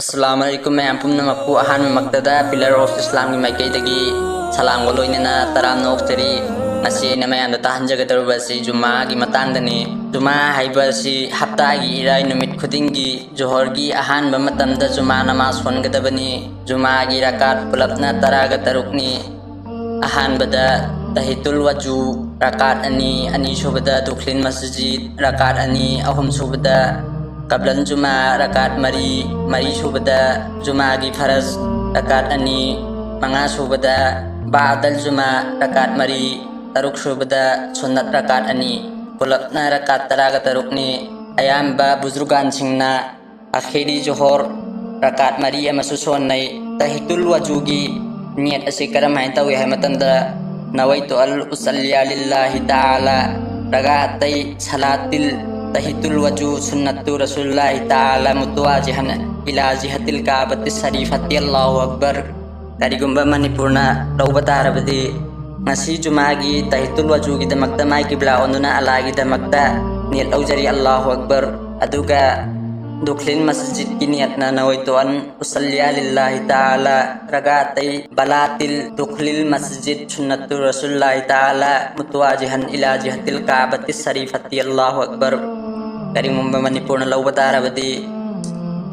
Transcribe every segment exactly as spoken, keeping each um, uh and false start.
ꯑꯁꯂꯥꯃꯨ ꯑꯂꯥꯏꯀꯨꯝ ꯃꯌꯥꯝ ꯄꯨꯝꯅꯃꯛꯄꯨ꯫ ꯑꯍꯥꯟꯕꯃꯛꯇꯗ Pillar of Islamꯒꯤ ꯃꯥꯏꯀꯩꯗꯒꯤ ꯁꯂꯥꯝꯒ ꯂꯣꯏꯅꯅ ꯇꯔꯥꯝꯅ ꯑꯣꯛꯆꯔꯤ꯫ ꯉꯁꯤ ꯑꯩꯅ ꯃꯌꯥꯝꯗ ꯇꯥꯍꯟꯖꯒꯗꯧꯔꯤꯕ ꯑꯁꯤ ꯖꯨꯃꯥꯒꯤ ꯃꯇꯥꯡꯗꯅꯤ꯫ ꯖꯨꯃꯥ ꯍꯥꯏꯕ ꯑꯁꯤ ꯍꯞꯇꯥꯒꯤ ꯏꯔꯥꯏ ꯅꯨꯃꯤꯠ ꯈꯨꯗꯤꯡꯒꯤ ꯖꯣꯍꯔꯒꯤ ꯑꯍꯥꯟꯕ ꯃꯇꯝꯗ ꯖꯨꯃꯥ ꯅꯃꯥꯖ ꯁꯣꯟꯒꯗꯕꯅꯤ꯫ ꯖꯨꯃꯥꯒꯤ ꯔꯀꯥꯠ ꯄꯨꯂꯞꯅ ꯇꯔꯥꯒ ꯇꯔꯨꯛꯅꯤ꯫ ꯑꯍꯥꯟꯕꯗ ꯇꯍꯤꯇꯨꯜ ꯋꯥꯖꯨ ꯔꯀꯥꯠ ꯑꯅꯤ, ꯑꯅꯤꯁꯨꯕꯗ ꯗꯨꯈ꯭ꯂꯤꯟ ꯃꯁꯖꯤꯗ ꯔꯀꯥꯠ ꯑꯅꯤ, ꯑꯍꯨꯝꯁꯨꯕꯗ ꯀꯕ꯭ꯂꯟ ꯖꯨꯃꯥ ꯔꯀꯥꯠ ꯃꯔꯤ, ꯃꯔꯤꯁꯨꯕꯗ ꯖꯨꯃꯥꯒꯤ ꯐꯔꯖ ꯔꯀꯥꯠ ꯑꯅꯤ, ꯃꯉꯥꯁꯨꯕꯗ ꯕꯥꯗꯜ ꯖꯨꯃꯥ ꯔꯀꯥꯠ ꯃꯔꯤ, ꯇꯔꯨꯛꯁꯨꯕꯗ ꯁꯨꯟꯅꯠ ꯔꯀꯥꯠ ꯑꯅꯤ꯫ ꯄꯨꯂꯞꯅ ꯔꯀꯥꯠ ꯇꯔꯥꯒ ꯇꯔꯨꯛꯅꯤ꯫ ꯑꯌꯥꯝꯕ ꯕꯨꯖꯨꯔꯒꯥꯟꯁꯤꯡꯅ ꯑꯈꯤꯔꯤ ꯖꯣꯍꯣꯔ ꯔꯀꯥꯠ ꯃꯔꯤ ꯑꯃꯁꯨ ꯁꯣꯟꯅꯩ꯫ ꯇꯍꯤꯇꯨꯜ ꯋꯥꯖꯨꯒꯤ ꯅꯤꯌꯠ ꯑꯁꯤ ꯀꯔꯝꯍꯥꯏꯅ ꯇꯧꯏ ꯍꯥꯏꯕ ꯃꯇꯝꯗ, ꯅꯋꯩꯇꯨ ꯑꯜ ꯎꯁꯜꯂꯤꯌꯥ ꯂꯤꯜꯂꯥꯍꯤ ꯇꯥꯂꯥ ꯔꯒꯥꯇꯩ ꯁꯂꯥꯇꯤꯜ ꯇꯍꯤꯇꯨꯜ ꯋꯥꯖꯨ ꯁꯨꯟꯅꯠꯇꯨ ꯔꯁꯨꯜꯂꯥꯍꯤ ꯇꯥꯂꯥ ꯃꯨꯇꯨꯋꯥꯖꯤꯍꯟ ꯏꯂꯥ ꯖꯤꯍꯇꯤꯜ ꯀꯥꯕꯇꯤ ꯁꯔꯤꯐꯇꯤ꯫ ꯑꯜꯂꯥꯍꯨ ꯑꯛꯕꯔ꯫ ꯀꯔꯤꯒꯨꯝꯕ ꯃꯅꯤꯄꯨꯔꯅ ꯂꯧꯕ ꯇꯥꯔꯕꯗꯤ, ꯉꯁꯤ ꯖꯨꯃꯥꯒꯤ ꯇꯍꯤꯇꯨꯜ ꯋꯥꯖꯨꯒꯤꯗꯃꯛꯇ ꯃꯥꯏ ꯀꯤꯕ꯭ꯂꯥ ꯑꯣꯟꯗꯨꯅ ꯑꯜꯂꯥꯍꯒꯤꯗꯃꯛꯇ ꯅꯤꯌꯠ ꯂꯧꯖꯔꯤ, ꯑꯜꯂꯥꯍꯨ ꯑꯛꯕꯔ꯫ ꯑꯗꯨꯒ ꯗꯨꯈ꯭ꯂꯤꯟ ꯃꯁꯖꯤꯗꯀꯤ ꯅꯤꯌꯠꯅ ꯅꯋꯩꯇꯨ ꯑꯟ ꯎꯁꯜꯂꯤꯌꯥ ꯂꯤꯜꯂꯥꯍꯤ ꯇꯥꯂꯥ ꯔꯒꯥꯇꯩ ꯕꯂꯥꯇꯤꯜ ꯗꯨꯈ꯭ꯂꯤꯜ ꯃꯁꯖꯤꯗ ꯁꯨꯟꯅꯠꯇꯨ ꯔꯁꯨꯜꯂꯥꯍꯤ ꯇꯥꯂꯥ ꯃꯨꯇꯨꯋꯥꯖꯤꯍꯟ ꯏꯂꯥ ꯖꯤꯍꯇꯤꯜ ꯀꯥꯕꯇꯤ ꯁꯔꯤꯐꯇꯤ꯫ ꯑꯜꯂꯥꯍꯨ ꯑꯛꯕꯔ꯫ ꯀꯔꯤꯒꯨꯝꯕ ꯃꯅꯤꯄꯨꯔꯅ ꯂꯧꯕ ꯇꯥꯔꯕꯗꯤ,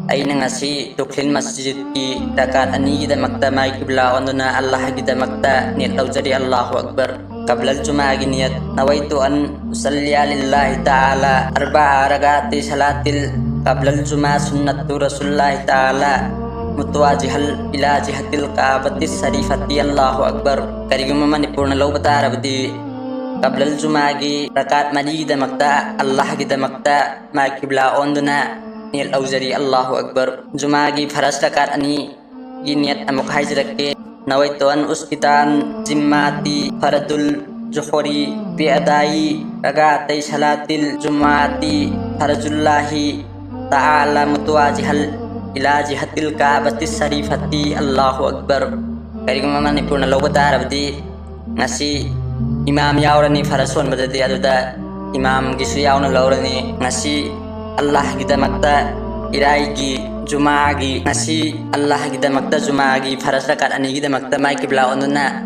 ꯑꯩꯅ ꯉꯁꯤ ꯗꯨꯈ꯭ꯂꯤꯟ ꯃꯁꯖꯤꯗꯀꯤ ꯔꯀꯥꯠ ꯑꯅꯤꯒꯤꯗꯃꯛꯇ ꯃꯥꯏ ꯀꯤꯕ꯭ꯂꯥ ꯑꯣꯟꯗꯨꯅ ꯑꯜꯂꯥꯍꯒꯤꯗꯃꯛꯇ ꯅꯤꯌꯠ ꯂꯧꯖꯔꯤ, ꯑꯜꯂꯥꯍꯨ ꯑꯛꯕꯔ꯫ ꯀꯕ꯭ꯂꯜ ꯖꯨꯃꯥꯒꯤ ꯅꯤꯌꯠ, ꯅꯋꯩꯇꯨ ꯑꯟ ꯎꯁꯜꯂꯤꯌꯥ ꯂꯤꯜꯂꯥꯍꯤ ꯇꯥꯂꯥ ꯑꯔꯕꯥ ꯔꯒꯥꯇꯤ ꯁꯂꯥꯇꯤꯜ ꯀꯕ꯭ꯂꯜ ꯖꯨꯃꯥ ꯁꯨꯟꯅꯠꯇꯨ ꯔꯁꯨꯜꯂꯥꯍꯤ ꯇꯥꯂꯥ ꯃꯨꯇꯨꯋꯥꯖꯤꯍꯜ ꯏꯂꯥ ꯖꯤꯍꯇꯤꯜ ꯀꯥꯕꯇꯤ ꯁꯔꯤꯐꯇꯤ꯫ ꯑꯜꯂꯥꯍꯨ ꯑꯛꯕꯔ꯫ ꯀꯔꯤꯒꯨꯝꯕ ꯃꯅꯤꯄꯨꯔꯅ ꯂꯧꯕ ꯇꯥꯔꯕꯗꯤ, ꯀꯕ꯭ꯂꯜ ꯖꯨꯃꯥꯒꯤ ꯔꯀꯥꯠ ꯃꯔꯤꯒꯤꯗꯃꯛꯇ ꯑꯜꯂꯥꯍꯒꯤꯗꯃꯛꯇ ꯃꯥꯏ ꯀꯤꯕ꯭ꯂꯥ ꯑꯣꯟꯗꯨꯅ ꯅꯤꯌꯠ ꯂꯧꯖꯔꯤ, ꯑꯜꯂꯥꯍꯨ ꯑꯛꯕꯔ꯫ ꯖꯨꯃꯥꯒꯤ ꯐꯔꯖ ꯔꯀꯥꯠ ꯑꯅꯤꯒꯤ ꯅꯤꯌꯠ ꯑꯃꯨꯛ ꯍꯥꯏꯖꯔꯛꯀꯦ꯫ ꯅꯋꯩꯇꯨ ꯑꯟ ꯎꯁꯀꯤꯇꯥꯟ ꯖꯤꯝꯃꯥꯇꯤ ꯐꯔꯗꯨꯜ ꯖꯨꯍꯣꯔꯤ ꯕꯦ ꯑꯗꯥꯏ ꯔꯒꯥꯇꯩ ꯁꯂꯥꯇꯤꯜ ꯖꯨꯃꯥꯇꯤ ꯐꯔꯖꯨꯜꯂꯥꯍꯤ ꯇꯥꯂꯥ ꯃꯨꯇꯨꯋꯥꯖꯤꯍꯜ ꯏꯂꯥ ꯖꯤꯍꯇꯤꯜ ꯀꯥꯕꯇꯤ ꯁꯔꯤꯐꯇꯤ꯫ ꯑꯜꯂꯥꯍꯨ ꯑꯛꯕꯔ꯫ ꯀꯔꯤꯒꯨꯝꯕ ꯃꯅꯤꯄꯨꯔꯅ ꯂꯧꯕ ꯇꯥꯔꯕꯗꯤ, ꯉꯁꯤ ꯏꯃꯥꯝ ꯌꯥꯎꯔꯅꯤ ꯐꯔꯖ ꯁꯣꯟꯕꯗꯗꯤ, ꯑꯗꯨꯗ ꯏꯃꯥꯝꯒꯤꯁꯨ ꯌꯥꯎꯅ ꯂꯧꯔꯅꯤ꯫ ꯉꯁꯤ ꯑꯜꯂꯥꯍꯒꯤꯗꯃꯛꯇ ꯏꯔꯥꯏꯒꯤ ꯖꯨꯃꯥꯒꯤ ꯉꯁꯤ ꯑꯜꯂꯥꯍꯒꯤꯗꯃꯛꯇ ꯖꯨꯃꯥꯒꯤ ꯐꯔꯖ ꯔꯀꯥꯠ ꯑꯅꯤꯒꯤꯗꯃꯛꯇ ꯃꯥꯏ ꯀꯤꯕ꯭ꯂꯥ ꯑꯣꯟꯗꯨꯅ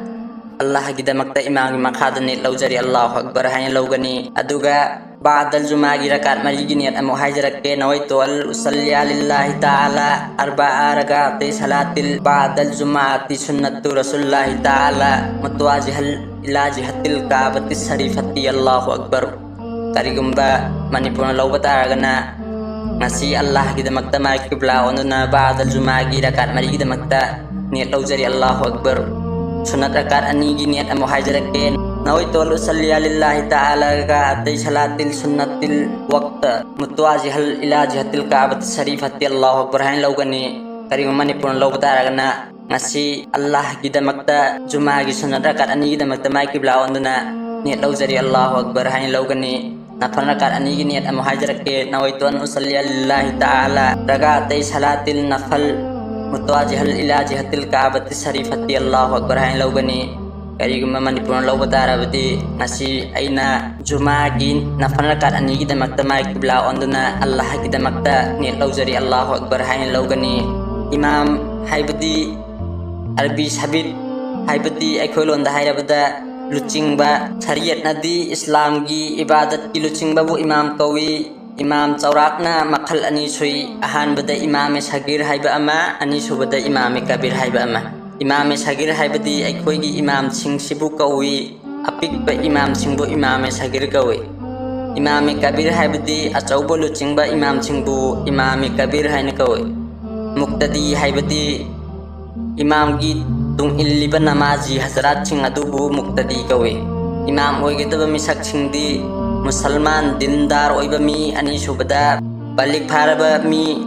ꯑꯜꯂꯥꯍꯒꯤꯗꯃꯛꯇ ꯏꯃꯥꯝꯒꯤ ꯃꯈꯥꯗ ꯅꯤꯌꯠ ꯂꯧꯖꯔꯤ, ꯑꯜꯂꯥꯍꯨ ꯑꯛꯕꯔ ꯍꯥꯏꯅ ꯂꯧꯒꯅꯤ꯫ ꯑꯗꯨꯒ ꯕꯥꯗꯜ ꯖꯨꯃꯥꯒꯤ ꯔꯀꯥꯠ ꯃꯔꯤꯒꯤ ꯅꯤꯌꯠ ꯑꯃꯨꯛ ꯍꯥꯏꯖꯔꯛꯀꯦ꯫ نويت أن أصلي لله تعالى أربع ركعتي صلاة بعد الجمعة سنة رسول الله تعالى متوجها إلى جهة الكعبة الشريفة، الله أكبر꯫ ꯀꯔꯤꯒꯨꯝꯕ ꯃꯅꯤꯄꯨꯔꯅ ꯂꯧꯕ ꯇꯥꯔꯒꯅ ꯉꯁꯤ ꯑꯜꯂꯥꯍꯒꯤꯗꯃꯛꯇ ꯃꯥꯏ ꯀꯤꯕ꯭ꯂꯥ ꯑꯣꯟꯗꯨꯅ ꯕꯥꯗꯜ ꯖꯨꯃꯥꯒꯤ ꯔꯀꯥꯠ ꯃꯔꯤꯒꯤꯗꯃꯛꯇ ꯅꯤꯌꯠ ꯂꯧꯖꯔꯤ, ꯑꯜꯂꯥꯍꯨ ꯑꯛꯕꯔ꯫ ꯁꯨꯅꯠ ꯔꯀꯥꯠ ꯑꯅꯤꯒꯤ ꯅꯤꯌꯠ ꯑꯃꯨꯛ ꯍꯥꯏꯖꯔꯛꯀꯦ꯫ نويت أن أصلي لله تعالى ركعتي صلاة السنة الوقت متوجها إلى جهة الكعبة الشريفة، الله أكبر ꯍꯥꯏꯅ ꯂꯧꯒꯅꯤ꯫ ꯀꯔꯤꯒꯨꯝꯕ ꯃꯅꯤꯄꯨꯔꯅ ꯂꯧꯕ ꯇꯥꯔꯒꯅ ꯉꯁꯤ ꯑꯜꯂꯥꯍꯒꯤꯗꯃꯛꯇ ꯖꯨꯃꯥꯒꯤ ꯁꯨꯅꯠ ꯔꯀꯥꯠ ꯑꯅꯤꯒꯤꯗꯃꯛꯇ ꯃꯥꯏ ꯀꯤꯕ꯭ꯂꯥ ꯑꯣꯟꯗꯨꯅ ꯅꯤꯌꯠ ꯂꯧꯖꯔꯤ, ꯑꯜꯂꯥꯍꯨ ꯑꯛꯕꯔ ꯍꯥꯏꯅ ꯂꯧꯒꯅꯤ꯫ ꯅꯐꯜ ꯔꯀꯥꯠ ꯑꯅꯤꯒꯤ ꯅꯤꯌꯠ ꯑꯃꯨꯛ ꯍꯥꯏꯖꯔꯛꯀꯦ꯫ نويت أن أصلي لله تعالى ركعتي صلاة النفل متوجها إلى جهة الكعبة الشريفة، الله أكبر ꯍꯥꯏꯅ ꯂꯧꯒꯅꯤ꯫ ꯀꯔꯤꯒꯨꯝꯕ ꯃꯅꯤꯄꯨꯔꯅ ꯂꯧꯕ ꯇꯥꯔꯕꯗꯤ ꯉꯁꯤ ꯑꯩꯅ ꯖꯨꯃꯥꯒꯤ ꯅꯐꯜ ꯔꯀꯥꯠ ꯑꯅꯤꯒꯤꯗꯃꯛꯇ ꯃꯥꯏ ꯀꯤꯕ꯭ꯂꯥ ꯑꯣꯟꯗꯨꯅ ꯑꯜꯂꯥꯍꯒꯤꯗꯃꯛꯇ ꯅꯤꯌꯠ ꯂꯧꯖꯔꯤ, ꯑꯜꯂꯥꯍꯨ ꯑꯛꯕꯔ ꯍꯥꯏꯅ ꯂꯧꯒꯅꯤ꯫ ꯏꯃꯥꯝ ꯍꯥꯏꯕꯗꯤ ꯑꯔꯕꯤ ꯁꯕꯤꯠ ꯍꯥꯏꯕꯗꯤ ꯑꯩꯈꯣꯏ ꯂꯣꯟꯗ ꯍꯥꯏꯔꯕꯗ ꯂꯨꯆꯤꯡꯕ꯫ ꯁꯔꯤꯌꯠꯅꯗꯤ ꯏꯁꯂꯥꯝꯒꯤ ꯏꯕꯥꯗꯠꯀꯤ ꯂꯨꯆꯤꯡꯕꯕꯨ ꯏꯃꯥꯝ ꯀꯧꯏ꯫ ꯏꯃꯥꯝ ꯆꯥꯎꯔꯥꯛꯅ ꯃꯈꯜ ꯑꯅꯤ ꯁꯨꯏ꯫ ꯑꯍꯥꯟꯕꯗ ꯏꯃꯥꯝ ꯁꯒꯤꯔ ꯍꯥꯏꯕ ꯑꯃ, ꯑꯅꯤꯁꯨꯕꯗ ꯏꯃꯥꯝ ꯀꯕꯤꯔ ꯍꯥꯏꯕ ꯑꯃ꯫ ꯏꯃꯥꯝ ꯁꯒꯤꯔ ꯍꯥꯏꯕꯗꯤ ꯑꯩꯈꯣꯏꯒꯤ ꯏꯃꯥꯝꯁꯤꯡꯁꯤꯕꯨ ꯀꯧꯏ꯫ ꯑꯄꯤꯛꯄ ꯏꯃꯥꯝꯁꯤꯡꯕꯨ ꯏꯃꯥꯝ ꯁꯒꯤꯔ ꯀꯧꯏ꯫ ꯏꯃꯥꯝ ꯀꯕꯤꯔ ꯍꯥꯏꯕꯗꯤ ꯑꯆꯧꯕ ꯂꯨꯆꯤꯡꯕ ꯏꯃꯥꯝꯁꯤꯡꯕꯨ ꯏꯃꯥꯝ ꯀꯕꯤꯔ ꯍꯥꯏꯅ ꯀꯧꯏ꯫ ꯃꯨꯛꯇꯗꯤ ꯍꯥꯏꯕꯗꯤ ꯏꯃꯥꯝꯒꯤ ꯇꯨꯡ ꯏꯜꯂꯤꯕ ꯅꯃꯥꯖꯤ ꯍꯖꯔꯥꯠꯁꯤꯡ ꯑꯗꯨꯕꯨ ꯃꯨꯛꯇꯗꯤ ꯀꯧꯏ꯫ ꯏꯃꯥꯝ ꯑꯣꯏꯒꯗꯕ ꯃꯤꯁꯛꯁꯤꯡꯗꯤ ꯃꯨꯁꯜꯃꯥꯟ ꯗꯤꯟꯗꯥꯔ ꯑꯣꯏꯕ ꯃꯤ, ꯑꯅꯤꯁꯨꯕꯗ ꯕꯥꯂꯤꯒ ꯐꯥꯔꯕ ꯃꯤ,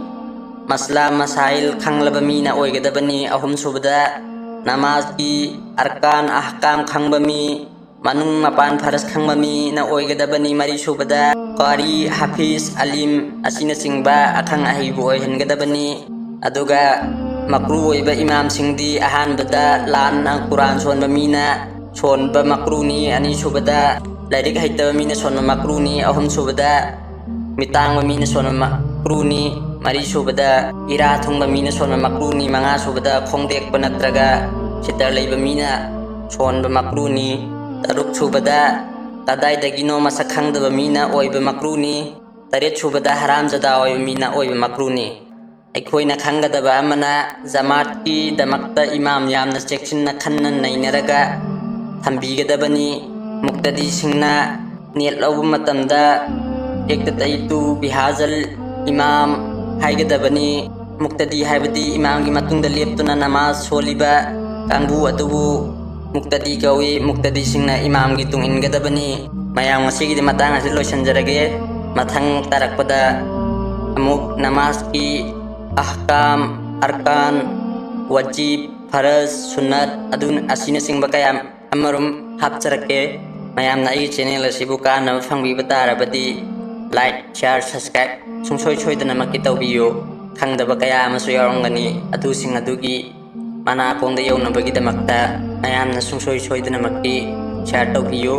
ꯃꯁꯂꯥ ꯃꯁꯥꯏꯜ ꯈꯪꯂꯕ ꯃꯤꯅ ꯑꯣꯏꯒꯗꯕꯅꯤ꯫ ꯑꯍꯨꯝꯁꯨꯕꯗ ꯅꯃꯥꯖꯀꯤ ꯑꯔꯀꯥꯟ ꯑꯍꯀꯥꯝ ꯈꯪꯕ ꯃꯤ, ꯃꯅꯨꯡ ꯃꯄꯥꯟ ꯐꯔꯖ ꯈꯪꯕ ꯃꯤꯅ ꯑꯣꯏꯒꯗꯕꯅꯤ꯫ ꯃꯔꯤꯁꯨꯕꯗ ꯀꯥꯔꯤ, ꯍꯥꯐꯤꯖ, ꯑꯂꯤꯝ ꯑꯁꯤꯅꯆꯤꯡꯕ ꯑꯈꯪ ꯑꯍꯩꯕꯨ ꯑꯣꯏꯍꯟꯒꯗꯕꯅꯤ꯫ ꯑꯗꯨꯒ ꯃꯀ꯭ꯔꯨ ꯑꯣꯏꯕ ꯏꯃꯥꯝꯁꯤꯡꯗꯤ ꯑꯍꯥꯟꯕꯗ ꯂꯥꯟꯅ ꯀꯨꯔꯥꯟ ꯁꯣꯟꯕ ꯃꯤꯅ ꯁꯣꯟꯕ ꯃꯀ꯭ꯔꯨꯅꯤ꯫ ꯑꯅꯤꯁꯨꯕꯗ ꯂꯥꯏꯔꯤꯛ ꯍꯩꯇꯕ ꯃꯤꯅ ꯁꯣꯟꯕ ꯃꯀ꯭ꯔꯨꯅꯤ꯫ ꯑꯍꯨꯝꯁꯨꯕꯗ ꯃꯤꯇꯥꯡꯕ ꯃꯤꯅ ꯁꯣꯟꯕ ꯃ-, ꯃꯀ꯭ꯔꯨꯅꯤ꯫ ꯃꯔꯤ ꯁꯨꯕꯗ ꯏꯔꯥ ꯊꯨꯡꯕ ꯃꯤꯅ ꯁꯣꯟꯕ ꯃꯀ꯭ꯔꯨꯅꯤ꯫ ꯃꯉꯥ ꯁꯨꯕꯗ ꯈꯣꯡꯗꯦꯛꯄ ꯅꯠꯇ꯭ꯔꯒ ꯁꯤꯇꯔ ꯂꯩꯕ ꯃꯤꯅ ꯁꯣꯟꯕ ꯃꯀ꯭ꯔꯨꯅꯤ꯫ ꯇꯔꯨꯛ ꯁꯨꯕꯗ ꯀꯗꯥꯏꯗꯒꯤꯅꯣ ꯃꯁꯛ ꯈꯪꯗꯕ ꯃꯤꯅ ꯑꯣꯏꯕ ꯃꯀ꯭ꯔꯨꯅꯤ꯫ ꯇꯔꯦꯠ ꯁꯨꯕꯗ ꯍꯔꯥꯝꯖꯗꯥ ꯑꯣꯏꯕ ꯃꯤꯅ ꯑꯣꯏꯕ ꯃꯀ꯭ꯔꯨꯅꯤ꯫ ꯑꯩꯈꯣꯏꯅ ꯈꯪꯒꯗꯕ ꯑꯃꯅ, ꯖꯃꯥꯠꯀꯤꯗꯃꯛꯇ ꯏꯃꯥꯝ ꯌꯥꯝꯅ ꯆꯦꯛꯁꯤꯟꯅ ꯈꯟꯅ ꯅꯩꯅꯔꯒ ꯊꯝꯕꯤꯒꯗꯕꯅꯤ꯫ ꯃꯨꯛꯇꯗꯤꯁꯤꯡꯅ ꯅꯦꯠ ꯂꯧꯕ ꯃꯇꯝꯗ ꯏꯛꯇꯗꯩꯇꯨ ꯕꯤꯍꯥꯖꯜ ꯏꯃꯥꯝ ꯍꯥꯏꯒꯗꯕꯅꯤ꯫ ꯃꯨꯛꯇꯗꯤ ꯍꯥꯏꯕꯗꯤ ꯏꯃꯥꯝꯒꯤ ꯃꯇꯨꯡꯗ ꯂꯦꯞꯇꯨꯅ ꯅꯃꯥꯖ ꯁꯣꯜꯂꯤꯕ ꯀꯥꯡꯕꯨ ꯑꯗꯨꯕꯨ ꯃꯨꯛꯇꯗꯤ ꯀꯧꯏ꯫ ꯃꯨꯛꯇꯗꯤꯁꯤꯡꯅ ꯏꯃꯥꯝꯒꯤ ꯇꯨꯡ ꯏꯟꯒꯗꯕꯅꯤ꯫ ꯃꯌꯥꯝ, ꯉꯁꯤꯒꯤꯗꯤ ꯃꯇꯥꯡ ꯑꯁꯤ ꯂꯣꯏꯁꯤꯟꯖꯔꯒꯦ꯫ ꯃꯊꯪ ꯇꯥꯔꯛꯄꯗ ꯑꯃꯨꯛ ꯅꯃꯥꯖꯀꯤ ꯑꯍꯀꯥꯝ, ꯑꯔꯀꯥꯟ, ꯋꯥꯖꯤꯕ, ꯐꯔꯖ, ꯁꯨꯟꯅꯠ ꯑꯗꯨ ꯑꯁꯤꯅꯆꯤꯡꯕ ꯀꯌꯥ ꯑꯃꯔꯣꯝ ꯍꯥꯞꯆꯔꯛꯀꯦ꯫ ꯃꯌꯥꯝꯅ ꯑꯩꯒꯤ ꯆꯦꯅꯦꯜ ꯑꯁꯤꯕꯨ ꯀꯥꯟꯅꯕ ꯐꯪꯕꯤꯕ ꯇꯥꯔꯕꯗꯤ like, share, subscribe ꯁꯨꯡꯁꯣꯏ ꯁꯣꯏꯗꯅꯃꯛꯀꯤ ꯇꯧꯕꯤꯌꯨ꯫ ꯈꯪꯗꯕ ꯀꯌꯥ ꯑꯃꯁꯨ ꯌꯥꯎꯔꯝꯒꯅꯤ, ꯑꯗꯨꯁꯤꯡ ꯑꯗꯨꯒꯤ ꯃꯅꯥꯀꯣꯡꯗ ꯌꯧꯅꯕꯒꯤꯗꯃꯛꯇ ꯃꯌꯥꯝꯅ ꯁꯨꯡꯁꯣꯏ ꯁꯣꯏꯗꯅꯃꯛꯀꯤ share ꯇꯧꯕꯤꯌꯨ꯫